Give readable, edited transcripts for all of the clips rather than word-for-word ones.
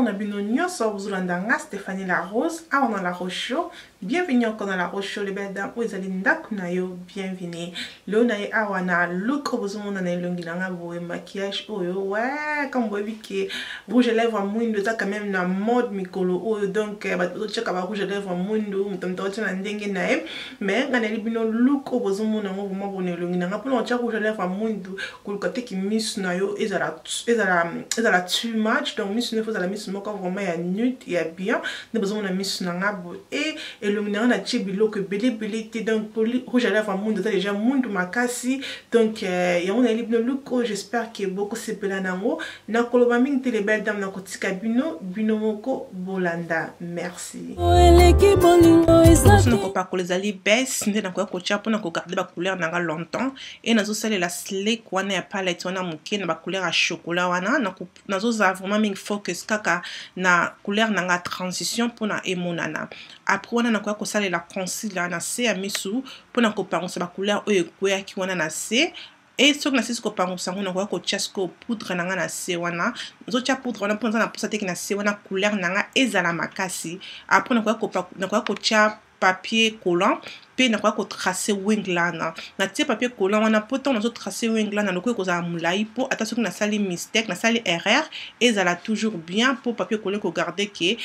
na bino nyonso bozolanda nga Stéphanie La Rose awa na La Rose Show. Bienvenue encore na La Rose Show, les belles dames oyo ezali ndako na yo, bienvenue. Lelo na ye awa na look oyo bozomona na elongi na nga boye, maquillage oyo, ouais, comme boyebi ke rouge à lèvres mwindu eza quand même na mode mikolo oyo, donc bato bazotiaka ba rouge à lèvres mwindu, moto moto aotia na ndenge na ye, mais nga nayeli bino look oyo bozomona yango vraiment bona elongi na nga mpona kotia rouge à lèvres mwindu, koluka te ki misu na yo ezala ezala ezala too much, donc misu na yo ezala misu moko vraiment ya nude ya bien, nde bozomona misu na nga boye e elongi na nga natie biloko ebele ebele te, donc rouge à lèvres mwindu eza déjà mwindu makasi, donc yango nayeli bino look oyo, j'espère que bokosepela nango. Nakoloba mingi te les belles dames, nakotika bino bino moko bolanda. Merci. Eleki bolingo eza na kopakola ezali base nde nakoya kotia mpona kogarder bacouleur na nga longtemps, e nazosalela slick wana ya palette wana moke na bacouleur ya chocolat wana, nazozala vraiment mingi focus kaka na couleur na nga transition mpona emonana. Après wana nakoya kosalela concealer na se ya misu mpona kopangusa bacouleur oyo ekweyaki wana na se, e soki nasilisi kopangusa yango, nakoya kotia sikoyo poudre na nga na se wana. Nazotia poudre wana mpo naza na mposa teki na se wana couleur na nga ezala makasi. Après nakoya kotia papier collant mpe nakoya kotracer wing liner. Natie papier collant wana mpo ntango nazotracer wing liner, lokola ekozala molai, mpo ata soki nasali mistake, nasali erreur, ezala toujours bien, mpo papier collant ekogarder ke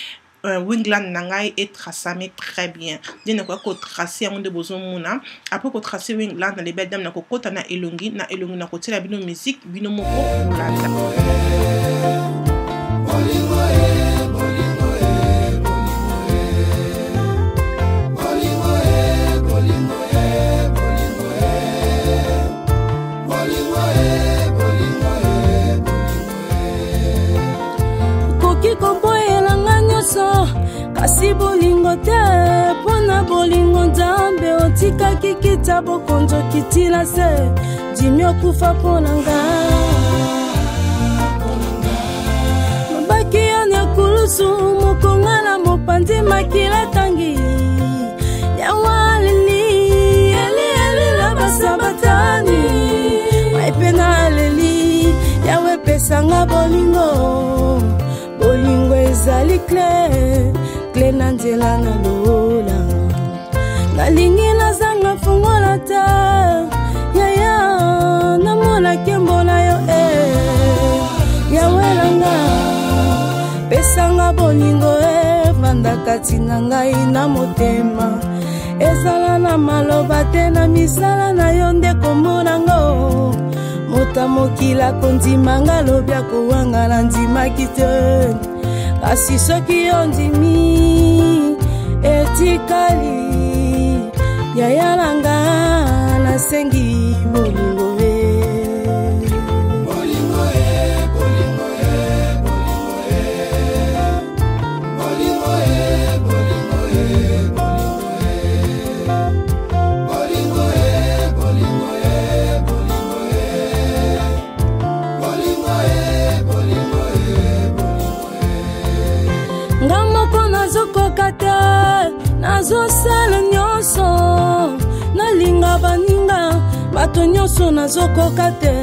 wing liner na ngai etracame très bien. Nde nakoya kotracer yango nde bozomona. Après kotracer wing liner, les belles dames, nakokɔta na elongi. Na elongi nakotiela bino musique, bino moko bolanda. Bolingo e, bolingo e, bolingo e. Bolingo e, bolingo e, bolingo e. Bolingo e, bolingo e, bolingo e. Okoki koboyelanga nyonso, kasi bolingo te. Mpo na bolingo Nzambe otikaki kita bokonzi, okitila se ndimi okufa mpo na nga. Mabaki yo na kulusu, mokonga na mopanzi, makila tangi yawa aleli eli eli na basabatani mai mpe na aleli. Yawe, epesanga bolingo, bolingo ezali clé, clé na nzela na lola. Nalingi nazanga fungola te, yaya, namona nkembo na yo e. Yawe nanga, pesanga bolingo evanda kati na ngai na motema, ezala na maloba te, na misala na yo nde komonango. Moto mokili akondima nga, alobi akowanga na ndimaki te, kasi soki yo ndimi etikali. Yaya na nga, nasengi bolingo e. Bolingo e, bolingo e, bolingo e. Bolingo e, bolingo e, bolingo e. Bolingo e, bolingo e, bolingo e. Bolingo e, bolingo e, bolingo e. Nga moko nazokoka te, nazosala nyonso, nalinga baninga bato nyonso, nazokoka te.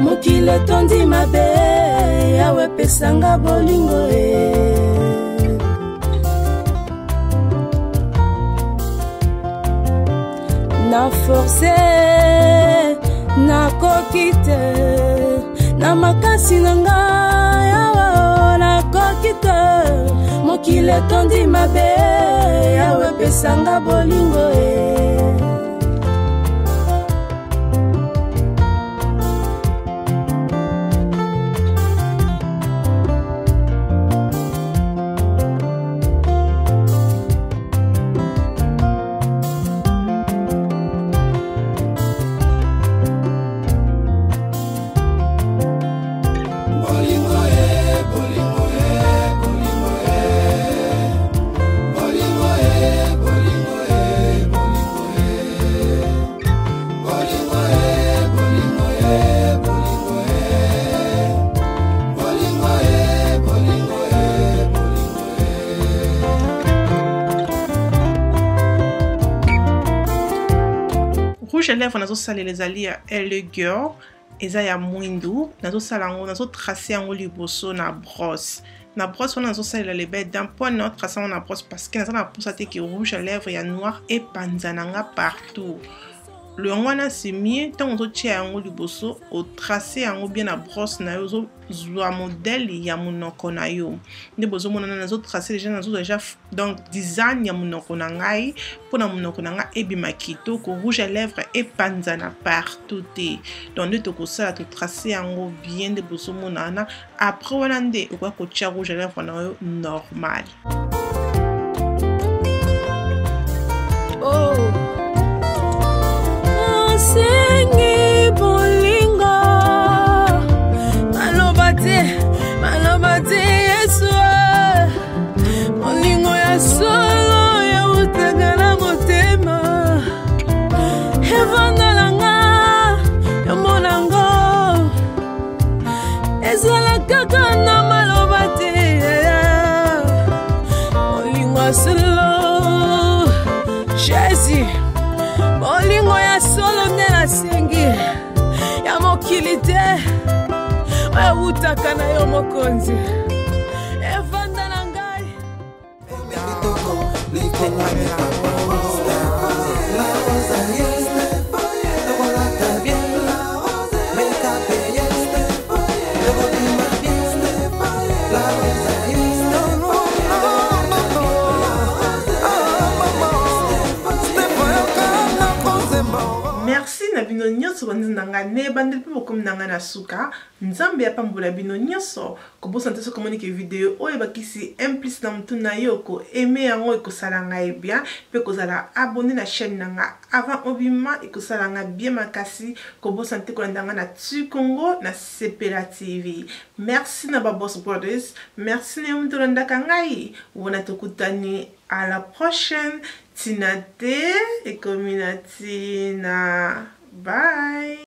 Mokili etondi mabe, Yawe, epesanga bolingo e. Na force nakoki te, na makasi na ngai awa nakoki te. Mokili etondi mabe, Yawe, epesanga bolingo e. Bolingo e, bolingo e, bolingo e. Bolingo e, bolingo e, bolingo e. Bolingo e, bolingo e, bolingo e. Bolingo e, bolingo e, bolingo e. Rouge à lèvre nazosalela ezali ya L.A. Girl, eza ya mwindu. Nazosala yango, nazotracer yango liboso na brosse. Na brosse wana nazosalela le belle dame mpo na trace yango na brosse, parce que naza na mposa te ke rouge à lèvre ya noir epanza na nga partout. Yango wana c'est mieux ntango ozotia yango liboso, otrace yango bien na brosse na yo, ozozwa modèle ya monoko na yo. Nde bozomonana, nazotrace déjà, nazozwa déjà donc design ya monoko na ngai, mpona monoko na ngai ebima kitoko, rouge à lèvre epanzana partout te. Donc nde tokosala, totrace yango bien nde bozomona wana. Après wana nde okoki kotia rouge à lèvre na yo normal. Oh. Nasengi bolingo, maloba te, maloba te, Yesu. Bolingo ya solo eutaka na motema, evanda na nga, yomonango ezala kaka na maloba te. Bolingo ya solo, Jésus, bolingo ya solo nde nasengi, ya mokili te, oyo ewutaka na yo mokonzi, evanda na ngai. Merci na bino nyonso banzi na ngai na ebandeli mpe bokomi na ngai na suka. Nzambe apambola bino nyonso. Kobosana te, soki omoni ke video oyo ebakisi un plus na motu na yo, koaimer yango ekosala ngai bien, mpe kozala abonné na chaîne na nga avant obima ekosala nga bien makasi. Kobosana te kolanda nga na Tu Congo na Sepela TV. Merci na Babos Brothers, merci na yo moto olandaka ngai wana. Tokutani à la prochaine. Ntina te ekomi na ntina. Bye.